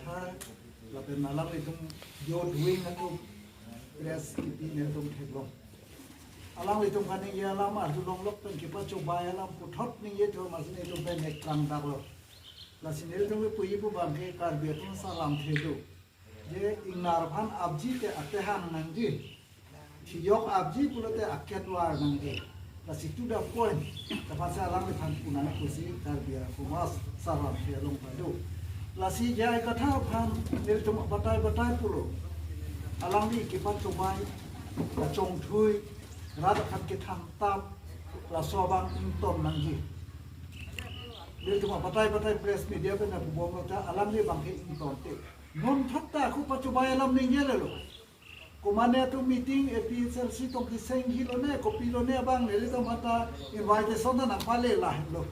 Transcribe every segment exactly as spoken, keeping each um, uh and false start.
Tha, lapen alanglitum youth wing atum press kipi nelitum theklong. Alanglitum kaningje alam arjulonglok pen kepachobei alam puthot ningje thu amatsi nelitum pen nek kangdaklo. Lasi nelitum kepuji pu abangke Karbi atum asalam thedo. Je ingnar aphan apji te atehang nangji. Thiyok apji pulote aketvar nangji. Lasi to the point. Tapase alangliphan punang pusi Karbi akhoma salam theklong pado. Lasi J I Kathar aphan nelitum batai batai pulo. Alangli kepachobei, kachongthui, rat aphan kethan tap, laso abang ington nangji. Nelitum batai batai press media pen nangpubomlo ta alangli abangke ingtonte. Non thakta ako pachobei alam ningjelo. Komane atum meeting A P H L C tong keseng hilone, kopilone abang nelitum mata invitation ta nangpale lahenlo.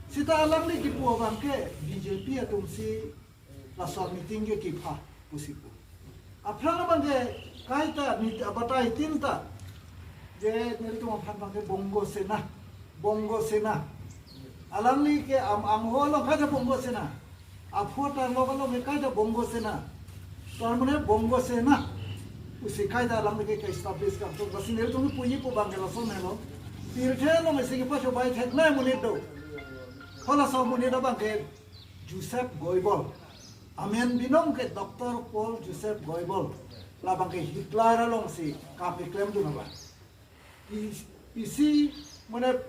Seta alangli kipu abangke B J P atumsi laso meeting ke kepha pusi pu. Aphrang abangke kaita ni abatai tin ta. Je nelitum aphan abangke Bongo Sena, Bongo Sena. Alangli ke am angho along kaita Bongo Sena. Aphu ta lo lo ke kaita Bongo Sena. Tar mane Bongo Sena pusi kaita alangli ke establish kangtung. Lasi nelitum puji pu abangke lason helo. Pirthe along isi kepachobei theknei amonit do. Halaso amonit abangke Joseph Goibol. Amen binong ke Doctor Paul Joseph Goibol. Labangke Hitler alongsi kam keklemdun abang. I-, isi mane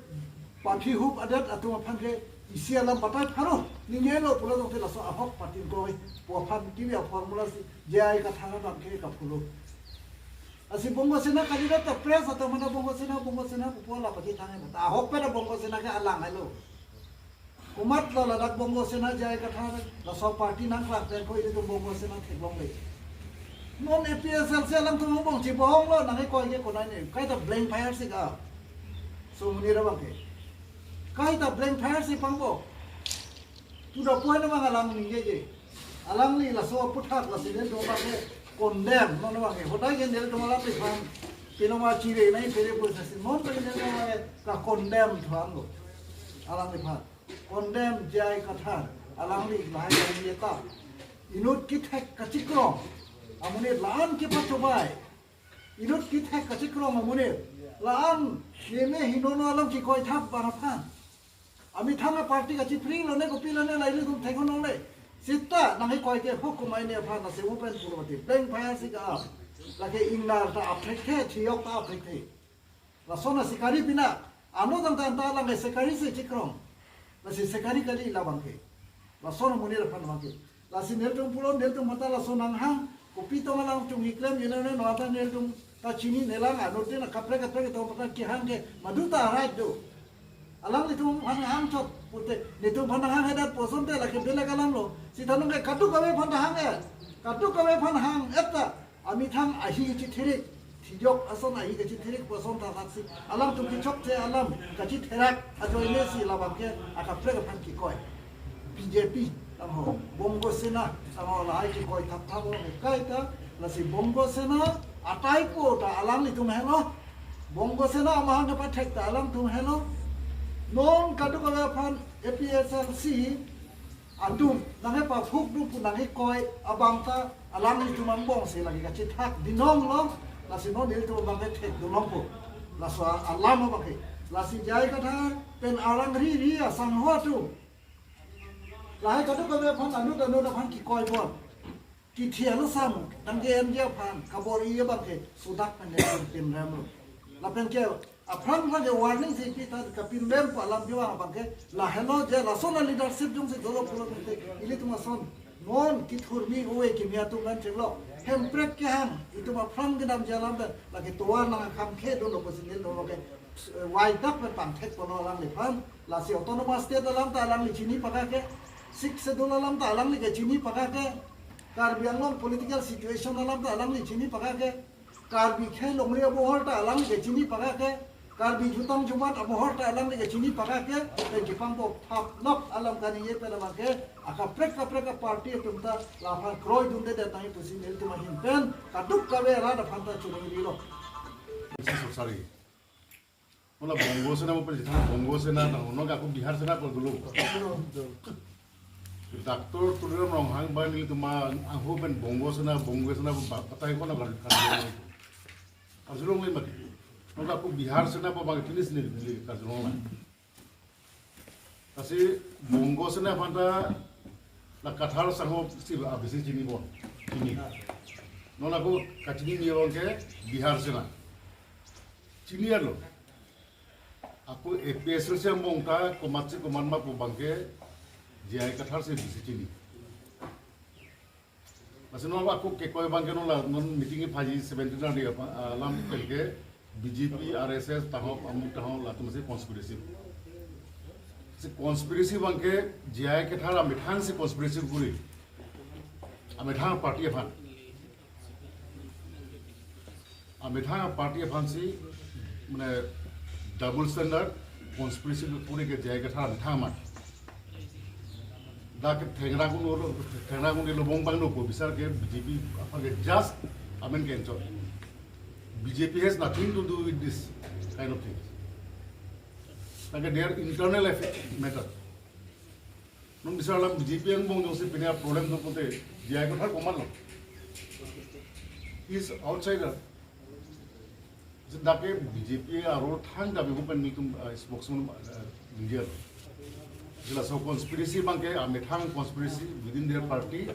pathi hup adet atum aphan ke isi alam batai pharo. Ningjelo pulo tangte laso ahok patin koi pu aphan kibi a-formula si J I Kathar abangke kaphulo. Lasi Bongo Sena kalidet ta press atum mane Bongo Sena, Bongo Sena pu pu la pachethang ta. Ahok pen Bongo Sena ke alang helo. Komatlo ladak Bongo Sena J I Kathar laso party nangklang pen ko ilitum Bongo Sena theklongle. Non A P H L C alangtum bong chibohonglo nangkekoi ke konane. Kaita blank fire si ka. So amonit abangke. Kaita blank fire si pangbo. To the point abang alang ningjeje. Alangli laso aphuthak lasi nelitum abangke condemn non abangke. Hodai ke nelitum alangliphan. Pinoma chire nai pere pu sasi non abangke nelitum abangke ka-condemn thuanlo. Alangliphan. Condemn J I Kathar, alangli lahai lahai eta. Inut kethek kachikrong amonit, la-an kepachobei. Inut kethek kachikrong amonit, la-an keme hinono alam kekoi thap abang aphan. Amethang a-party kachiphri lone kopilone la ilitum theklongle. Seta nangkekoi ke hukum aine aphan na se open puro mati. Blank fire si ka. Lake ingnar ta apthekthe, thiyok ta apthekthe. Lason asikari pina, ano tangte anta alang ke sikari si chikrong. Lasi sikari kali labangke. Lason amonit aphan abangke. Lasi nelitum pulo, nelitum mata lason nanghang, kopi tong alang chung keklem, yena ne nota nelitum ta chininelang, ano tin kaprek kaprek tong pata kehang ke, madu ta right do. Alanglitum aphan hang chot, pute, nelitum aphan hang hedat pu asonte lake belek alamlo. Seta nonke kadokave aphan hang et. Kadokave aphan hang et ta. Amethang ahi kachitherik, thiyok ason ahi kachitherik pu ason ta saksi. Alangtum kechokche alam kachitherak ajoine si labangke akaprek aphan kekoi. B J P tangho, Bongo Sena tangho lahai kekoi thapthap lo kaita, lasi Bongo Sena ataipo ta alanglitum helo. Bongo Sena amahang kepathek ta alangtum helo. Non kadokave aphan A P H L C atum nangkepaphuk dun pu nangkekoi abang ta alanglitum angbong si lake kachethak binonglo, lasi non nelitum abangke thekdun longpo. Laso alam abangke. Lasi J I Kathar pen arang ri ri asangho atum. Lahai kadokave aphan anut anut aphan kekoi bon. Kithi alo sam, tangke M J aphan, kabor-i abangke, sudak pen nelitum pinremlo. Lapen ke, aphrang aphan ke warning si pi ta kapinrem pu alam kevan abangke, lahelo je lason aleadership jongsi dolo pulo tangte, ilitum ason, non kethurmi ove kimi atum kan chenglo, hemprek kehang, itum aphrang kedamji alam pen, lake tovar nangkam khedunlo pusi nelitum ke, eh, waidak pen pangthek pono alangliphan, lasi autonomous state alam ta alangli chini pakake, Sixth Schedule alam ta alangli ke chini pakake, Karbi Anglong political situation alam ta alangli chini pakake, Karbi khei longri abohor ta alangli ke chini pakake, Karbi jutang jumat abohor ta alangli ke chini pakake, pen kepangpo phaplok alam kaningje pen abangke, akaprek kaprek a-party atum ta laphan kroidundedet nangji pusi nelitum ahin pen, kadokave rat aphan ta choningri lo. Sorry. Mula Bongo Sena mo pajitha Bongo Sena na hono ka ko Bihar Sena pal dulu. Doctor Tuliram Ronghang ba nelitum angho pen Bongo Sena, Bongo Sena ba patai ko na kan kan. Arjulong le mati. Nonke ako Bihar Sena ba bang finish ni neli karjulong la. Lasi Bongo Sena aphan ta la Kathar sangho si abisi chini bon. Chini. Non ako kachini ni abang ke Bihar Sena. Chini alo. Ako A P H L C angbong ta komatsi komat ma pu abang ke J I Kathar si bisi chini. Lasi non ako kekoi abang ke non la non meeting phaji seventeen arni apa, ah, alam pen ke B J P, R S S, tahop, amuk tahop, latum si conspiracy. Si conspiracy abang ke J I Kathar amethang si conspiracy kuri. Amethang party aphan. Amethang party aphan si, mane, double standard, conspiracy kuri ke J I Kathar amethang amat. Dak ke thengra kun ur, thengra kun ke lobong bang no ko bisar ke B J P aphan ke just amen ke enchot. B J P has nothing to do with this kind of things. Dak ke their internal affair matter. Non bisar alam B J P angbong jongsi pine problem do pute, J I Kathar komatlo. He is outsider. Dak ke B J P aro thang dabi hupen nelitum, uh, spokesman, uh, media. Laso conspiracy abang ke amethang conspiracy within their party.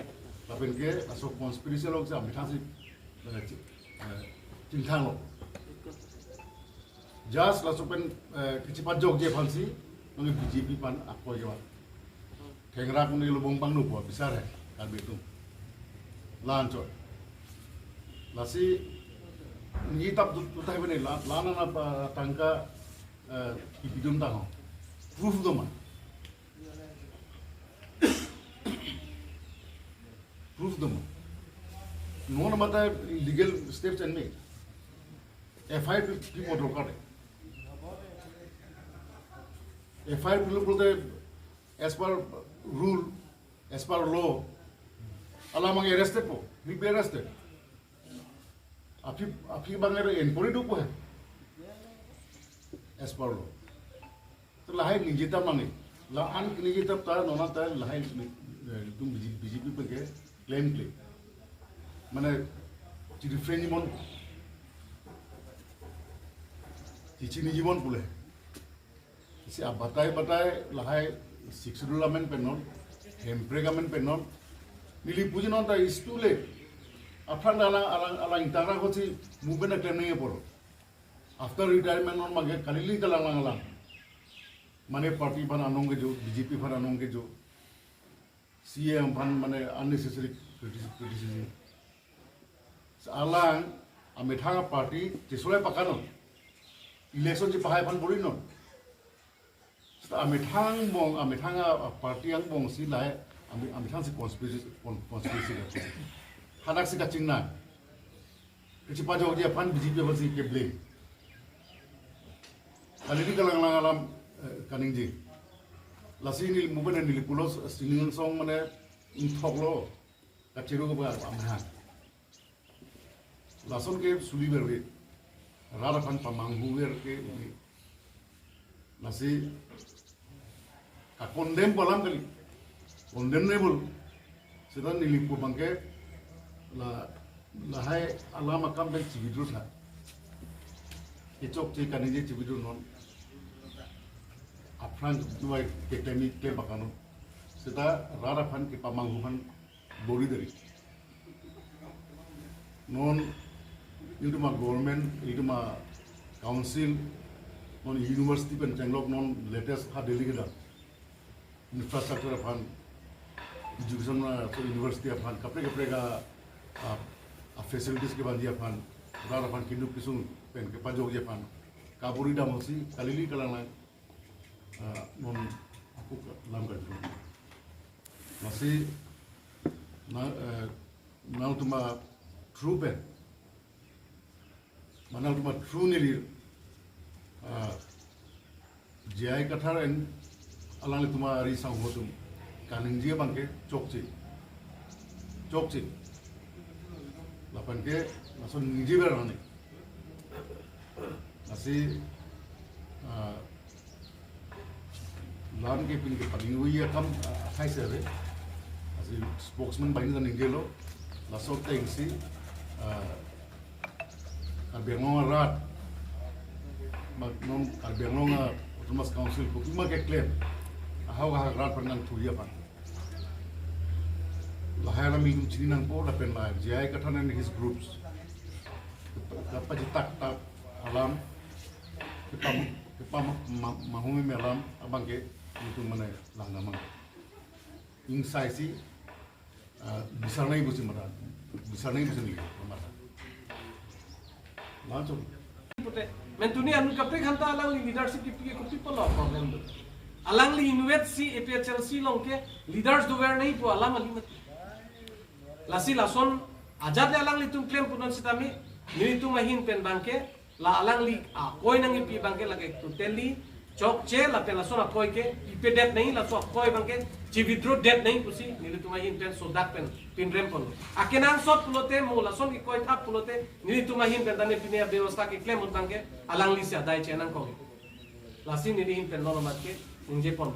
Lapen ke laso conspiracy along si amethang si, uh, chi-, uh, chingthang lo. Just laso pen, uh, kachipajokji aphan si nonke B J P aphan akoi kevan. Thengra kun ke lobong bang no pu bisar he Karbi atum. La-anchot. Lasi neli tap tu, tu tahai bene la, la nana pa tangka, eh, pipidun ta ho. Proof do ma. Proof do ma. Non mata legal steps and make. F I R pi, pi model kare. F I R pi lo pulote as per rule, as per law, alam abang arrested po, will be arrested. Aphi, aphi abang er inquiry do po he. As per law. To lahai ningje tap nangji. La-an ningje tap ta, non ta lahai, eh, itum B J P, B J P pen ke claim claim. Mane, chirefrain jibon. Chichiniji bon pule. Si abatai batai lahai Sixth Schedule amen pen non, hemprek amen pen non. Neli puji non ta istu le. Aphrang alang, alang, alang intara ko si movement a claim nangji apor. After retirement non mage kalili kalang lang lang. Mane party aphan anong kejo, B J P aphan anong kejo. C E M aphan mane unnecessary critici-, criticism. Alang amethang party chesolai pakan non. Election chepahai aphan bor-i non. Seta amethang angbong, amethang a, a party angbong si lahai, ame-, amethang si conspiracy, con-, conspiracy. Hadak si kachingnang. Kachipajokji aphan B J P aphan si ke-blame. Kalili kalang lang alam, eh, kaningje. Lasi neli movement neli pulo sining song mane ingthok lo. Kachiru ba amhan. Lason ke suli berbe. Rat aphan pamanghu ber ke uni. Lasi ka-condemn pu alam kali. Condemnable. Seta neli pu abang ke la, lahai alam akam pen chi-withdraw tha. Kechokche kaningje chi-withdraw non. Aphrang duai ke temi ke bakanon. Seta rat aphan kepamanghu aphan bor-i dari. Non itum a-government, itum a-council, non university pen chenglok non latest ha Delhi kedam. Infrastructure aphan, education, uh, so university aphan, kaprek kaprek a, a, a-facilities kevanji aphan, rat aphan kinuk kisung pen kepajokji aphan kabor-i dam si kalili kalang lang, uh, non ako ka-, lam ka. Lasi na, eh, nangtum a-through pen, ma nangtum a-through neli, ah, J I Kathar and alanglitum ari sangho atum kaningje abang ke chokche. Chokche. Lapen ke lason ningje ber nani. Lasi, ah, lam ke pini ke paling ui akam, ah, akhai se ave. Spokesman banghini ta ningjelo, laso atengsi, ah, Karbi Anglong arat, bak non Karbi Anglong, ah, Autonomous Council kopi ma keklem, ahok ahak arat aphan nangthuji aphan. Lahai alam itum chini nangpo, lapen la J I Kathar and his groups kapachitak tak alam, kepam, kepam, ma-, mahumi alam abangke itum mane langdamang. Ingsaisi, ah, bisarnai pusi mara, bisarnai pusi ni mara. Langsung. Pute, mentuni anu kaprek hanta alangli leadership kipi ke kopi pulo problem do. Alangli inwet si A P H L C along ke leaders dover nangji pu alam kali mati. Lasi lason ajat le alanglitum klem punon sitame, nelitum ahin pen abangke, la alangli akoi nangkipi abangke lake totally chokche, lapen lason akoi ke pipedet nangji, laso akoi abangke chi-withdraw det nangji pusi nelitum ahin pen sodak pen pinrem pon. Akenangsot pulote mo lason kekoi thap pulote nelitum ahin pen tane pine abevastha keklem ahut abangke alanglisi adai chenangkok. Lasi neli ahin pen non amat ke ningje pon.